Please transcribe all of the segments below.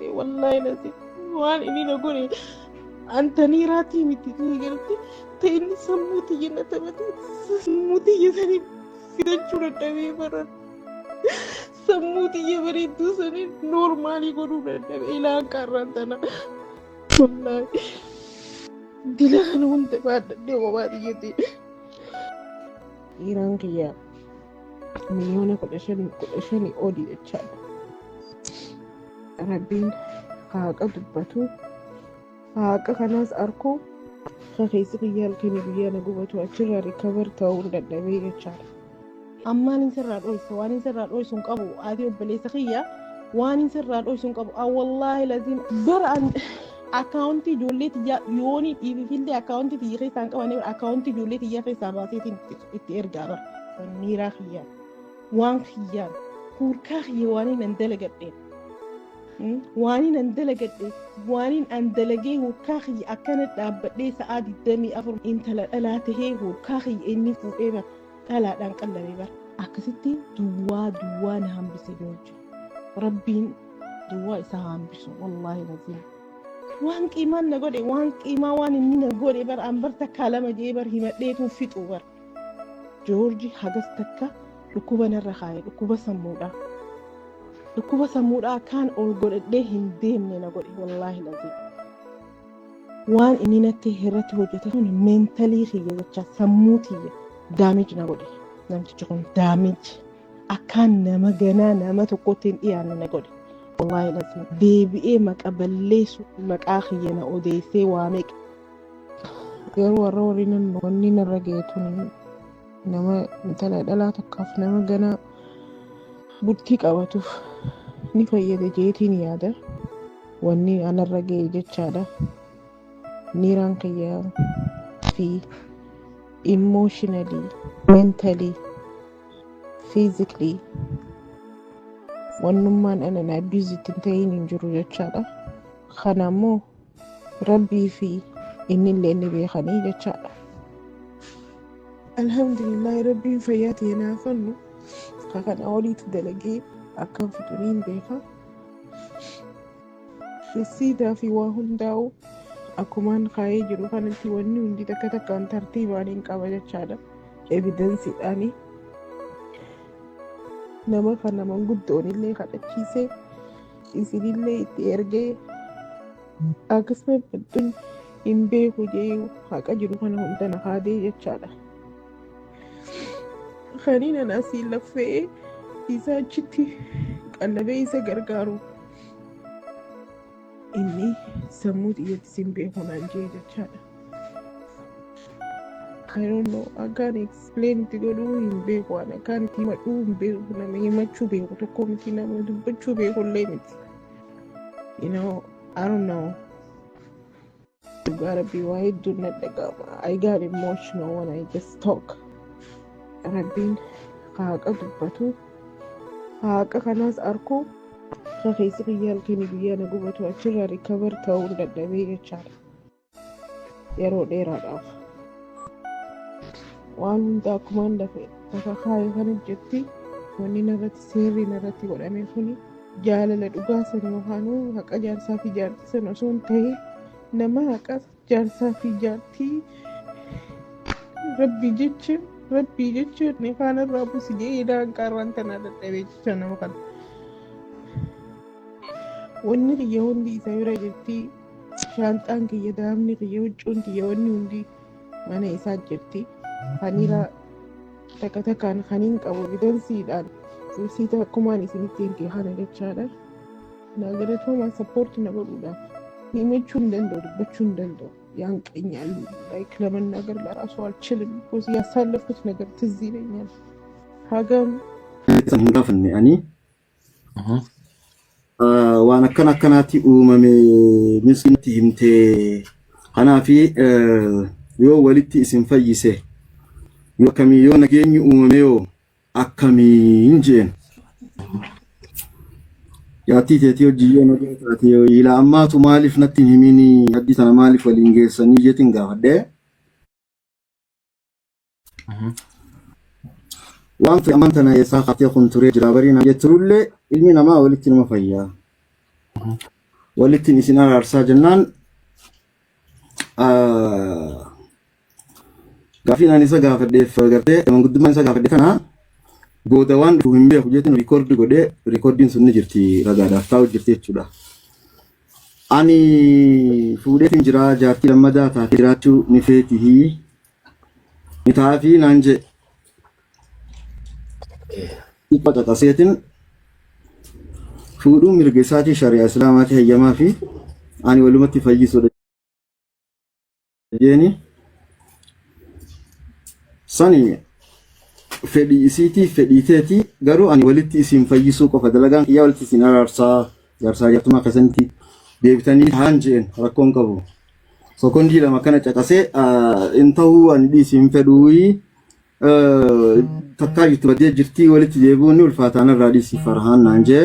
ta'e wallaahi nasi waan inni na godhe antaniiraatii miti ni galti ta'e inni sammuu tiyya na taphate sammuu tiyya sanii fidachuu dadhabee baran sammuu tiyya bareedduu sanii noormaalii godhuu dadhabee ilaan qarraan tana wallaahi dila kana hunda baadhadhee kophaa tiyyatti. Dhiiraan kiyya miliyoona 15 15 oli jechaadha. Rabbiin haqa dubbatu haqa kanaas arkuu keessi kiyya halkanii guyyaa na gubatu achirraa recover ta'uu hin dadhabee jechaadha. Ammaan hin sirraa dhoysa, waan hin sirraa dhoysu hin qabu. Ati obboleessa kiyya, waan hin sirraa dhoysu hin qabu. Wallaahi laziim bara an akkaawuntii ijoollee tiyyaa yoonii dhiififillee akkaawuntii tiyya keessaa hin qabane, akkaawuntii ijoollee tiyyaa keessaa baaseetiin itti ergaa bara. Miiraa kiyyaan, waan kiyyaan, huurkaa kiyya waan hin dalagadheen. Waan an dalagadhe, waan an dalagee hurkaa kiyya akkana dhaabbadhee sa'aa 24 intala dhalaa tahee hurkaa kiyya inni fuudhee bara dhalaadhaan qallabee bara. Akkasitti duwwaa duwwaa na hambise Joorji. Rabbiin duwwaa isaa hambisu wallaahi laziim. Waan qiimaan na godhe, waan qiimaa waan inni na godhe bara an bar takkaa lama jee bar himadheetuun fixu bara. Joorji hagas takka dhukkuba narra kaaye, dhukkuba sammuudhaa. Dhukkuba sammuudhaa akkaan ol godhadhee hin deemne na godhe wallaahi laziim. Waan inni natti irratti hojjete kun mentally kiyya jecha sammuu tiyya damage na godhe. Namtichi kun damage akkaan nama ganaa nama tokkotti hin dhiyaanne na godhe. Wallaahi laziim deebi'ee maqa balleessu maqaa kiyya na odeessee waa meeqa. Garuu warra warri nan wanni narra ga'e tun nama intala dhalaa takkaaf nama ganaa bultii qabatuuf ni fayyada jeetiin yaada. Wanni anarra ga'e jechaadha. Miiraan kiyya fi emotionally, mentally, physically wannummaan ana na abuse ittiin ta'in hin jiru jechaadha. Kana immoo Rabbii fi innillee ni beekanii jechaadha. Alhamdulillah, Rabbiin fayyaa ta'e naa kennu kana oliitu dalagee akkam fixu niin beeka. Risiitaa fi waa hundaa'u akkumaan kaayee jiru kanatti wanni hundi takka takkaan tartiibaan hin qaba jechaadha. Evidenceiidhaani. Nama kana manguddoon illee kadhachiisee isinillee itti ergee akkasuma badduun hin beeku jee haqa jiru kana hunda na kaadee jechaadha. Kaniin ana asii laffee isa achitti qallabee isa gargaaru inni sammuu xiyyatti sin beeku naan jee jechaadha. I don't know, akkaan explain itti godhuu hin beeku, ani akkaan itti himadhuu hin beeku, nama himachuu beeku tokko miti, nama dubbachuu beeku illee miti. I don't know. Dhugaa Rabbii waa hedduun na dhaga'ama. I got emotional when I just talk. Rabbiin haqa dubbatu haqa kanaas arkuu keessi kiyya halkanii guyyaa na gubatu achirraa recover ta'uu hin dadhabee jechaadha. Yeroo dheeraadhaaf. Waan hunda akkumaan lafa lafa kaayee kana jirti, wanni narratti seerri narratti godhame kuni jaalala dhugaa sana yookaan haqa jaarsaa fi jaartii sana osoo hin ta'in nama haqa jaarsaa fi jaartii Rabbii jecha ni kaanarraa busi jedhee daanqaarraan tanaa dadhabee jecha nama kana. Wanni kiyya hundi isa bira jirti. Shaanxaan kiyya, daamni kiyya, huccuun kiyya, wanni hundi mana isaa jirti. Kaniira takka takkaan kaniin qabu evidenceiidhaan risiita akkumaan isinitti erge kana jechaadha. Na galatoomaa support na godhuudhaaf. Himachuu hin danda'u, dubbachuu hin danda'u. ያንቀኛል። Like ለመናገር ለራሱ አልችልም። Because ያሳለፍኩት ነገር ትዝ ይለኛል። Hagam San hin gaafanne ani waan akkana akkanaatti uumame miskiinatti himtee kanaafi yoo walitti isin fayyise yoo akkamii yoo nageenyi uumame yoo akkamiin jeen yaattii teetii hojii yoo nagaa taate yoo ilaa ammaatu maaliif natti hin himini addii tana maaliif waliin geessanii jeetiin gaafadhee waan ta'e ammaan tana eessaa kaatee kun turee jira barii naan jetturullee ilmi namaa walitti nama fayyaa. Walittiin isin araarsaa jennaan gaafiin ani isa gaafadheef gartee manguddummaan isa gaafadhe kana booda waan dhufu hin beeku jeetiin riikoordi godhee riikoordiin sun ni jirti ragaadhaaf taa'u jirti jechuudha. Ani fuudheetiin jira jaartii lammadaa taatee jiraachuu ni feetii ni taafii naan jee xiqqoo caqaseetiin fuudhuun mirga isaatii shari'aa islaamaatii hayyamaa fi ani walumatti fayyisuudha jeeni sani fedhii isiitii fedhii teetii garuu ani walitti isin fayyisuu qofa dalagaan kiyyaa walitti isin araarsaa jaarsaa jaartummaa keessanitti deebitanii haan jeen rakkoon qabu. Sekondii lama kana caqasee hin ta'uu ani dhiisi hin fedhuuyi takkaa jirtu badee jirtii walitti deebi'uun ni ulfaataa narraa dhiisi farhaan naan jee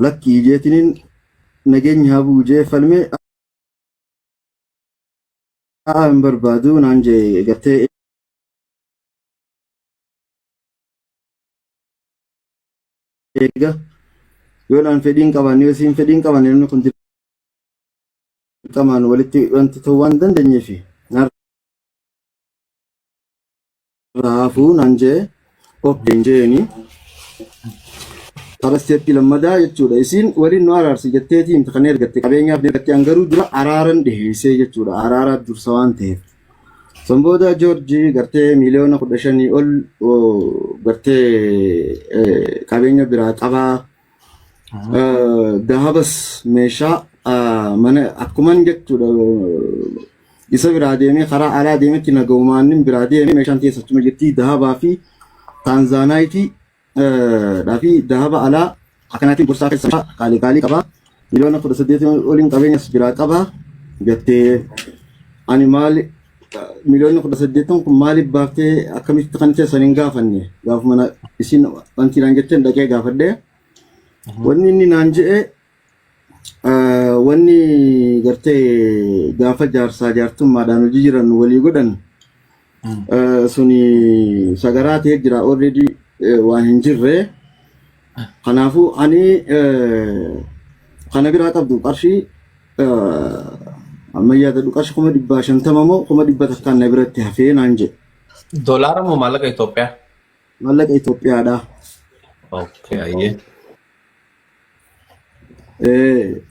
lakkii jeetiniin nageenyi haa bu'u jee falmee haa hin barbaadu naan jee gartee eega yoo naan fedhiin qaban yoo isiin fedhiin qaban namni kun dirqamaan walitti wanti ta'uu waan dandeenyeefi narraa hafuu naan jee okkeen jeeni kara isteeppii lammadaa jechuudha isiin waliin nu araarsi jetteetii himte kan ergatte qabeenyaaf ergatte an garuu dura araaran dhiheessee jechuudha araaraa dursa waan ta'eef san booda joorjii gartee 15,000,000 ol gartee qabeenya biraa qabaa dahabas meeshaa mana akkuman jechuudha isa biraa deemee karaa alaa deemetti nagaumaannin biraa deemee meeshaan teessa achuma jirti dahabaa fi taanzaanaayitii fi dahaba alaa akkanaatiin borsaa keessa meeshaa qaalii qaalii qaba 18,000,000 oliin qabeenyas biraa qaba jettee ani maali 18,000,000 kun maaliif baaftee akkamitti kan teessan hin gaafanne gaafuma isin wanti naan jetteen dhaqee gaafadhee wanni inni naan je'e wanni gartee gaafa jaarsaa jaartummaadhaan hojii jiran walii godhan suni sagaraa ta'ee jira already waan hin jirre kanaafuu ani kana biraa qabdu qarshii amma yaadadhu qarshii 50,000 moo 100,000 na biratti hafee naan jedhe. Doolaara moo maallaqa Itoophiyaa? Maallaqa Itoophiyaadha. Okay, ayyee.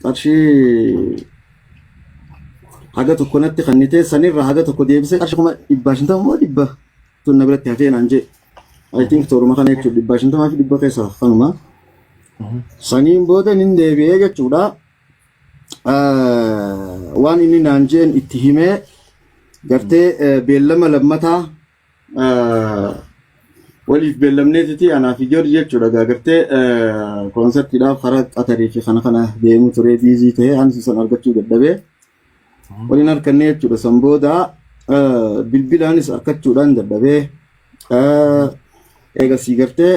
Qarshii haga tokko natti kennitee sanirraa haga tokko deebisee qarshii 50,000 moo 100 tun na biratti hafee naan jedhe. I think tooruma kana jechuudha 150 fi 100 keessa kanuma. Saniin booda nin deebi'ee jechuudha. Waan inni naan jeen itti himee gartee beellama lammataa waliif beellamneetiti anaa fi Joorji jechuudha gaa gartee koonsartiidhaaf karaa Qatarii fi kana kana deemu ture biizii ta'ee ani san argachuu dadhabee waliin harkannee jechuudha san booda bilbilaanis harkachuudhaan dadhabee eegasii gartee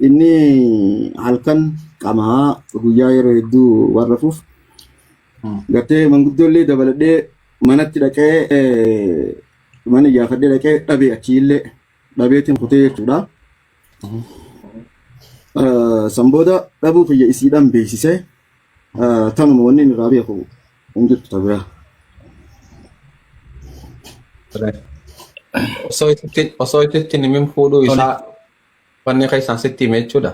inni halkan qamaa guyyaa yeroo hedduu waan rafuuf gartee manguddoollee dabaladhee manatti dhaqee mana iyyaafadhee dhaqee dhabee achiillee dhabeetiin kutee jechuudha. San booda dhabuu kiyya isiidhaan beeksisee tanuma wanni inni irraa beeku hin jirtu ta biraa. Osoo itti hin himin fuudhuu isaa wanni keessaan sitti hime jechuudha.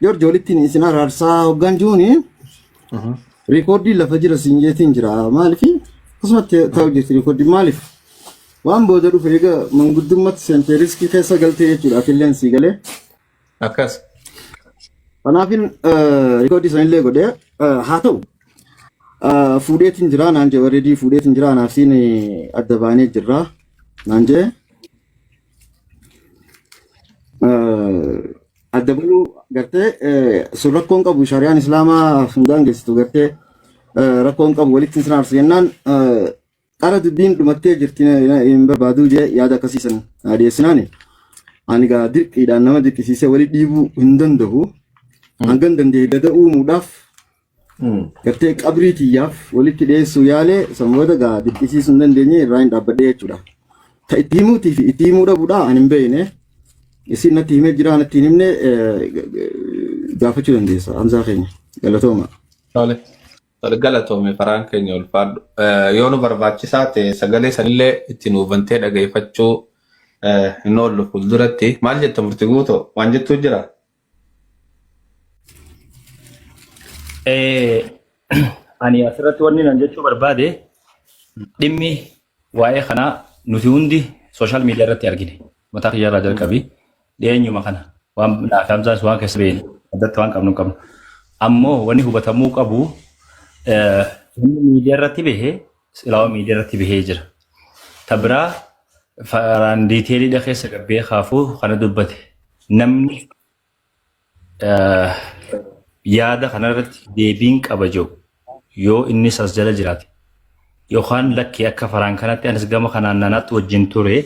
Joorji walitti isin araarsaa hoggaan jiruuni riikoordiin lafa jira siin jeetiin jira maaliif akkasumatti ta'u jirti riikoordiin maaliif waan booda dhufe egaa manguddummatti seentee riskii keessa galtee jechuudha atilleen sii galee. Akkas. Kanaafin rikoordii sanillee godhee haa ta'u fuudheetiin jira naan jee already fuudheetiin jira anaaf siin adda baanee jirra naan jee adda bahuu gartee sun rakkoon qabu shari'aan islaamaa sun daangessitu gartee rakkoon qabu walitti sin aarsu jennaan qara dubbiin dhumattee jirti hin barbaaduu jee yaada akkasii san naa dhiyeessinaani ani gaa dirqiidhaan nama dirqisiisee wali dhiibuu hin danda'u hangan danda'e gada uumuudhaaf gartee qabrii tiyyaaf walitti dhiyeessuu yaalee san booda gaa dirqisiisuu hin dandeenye irraa hin dhaabbadhee jechuudha. Ta itti himuutii fi itti himuu dhabuudha ani hin beekne. Isin natti himee jira natti hin himne gaafachuu dandeessa Hamzaa keenya. Galatooma. Tole. Tole galatoome faraan keenya ulfaadhu. Yoo nu barbaachisaa ta'e sagalee sanillee itti nuuf bantee dhageeffachuu hin oollu fuulduratti. Maal jetta murti guutoo? Waan jettuu jira? Ani asirratti wanni nan jechuu barbaade dhimmi waa'ee kanaa nuti hundi sooshaal miidiyaa irratti argine. Mataa kiyya irraa jalqabi dhiyeenyuma kana waan naaf Hamzaas waan keessa beeknu addatti waan qabnu hin qabnu. Ammoo wanni hubatamuu qabu wanni miidiyaa irratti bahe silaa miidiyaa irratti bahee jira. Ta biraa faraan diiteeliidha keessa gabbee kaafuu kana dubbate. Namni yaada kanarratti deebiin qaba jiru yoo innis as jala jiraate yookaan lakkii akka faraan kanatti anis gama kanaan nanaatti wajjin ture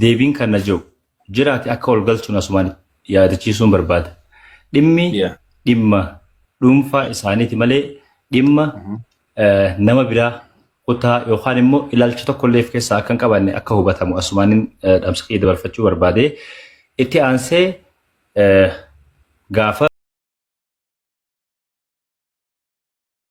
deebiin kana jiru jiraate akka ol galchuun asumaan yaadachiisuun barbaada. Dhimmi dhimma dhuunfaa isaaniiti malee dhimma nama biraa kutaa yookaan immoo ilaalcha tokkollee of keessaa akka hin qabaanne akka hubatamu asumaanin dhaamsa kiyya dabarfachuu barbaade. Itti aansee gaafa.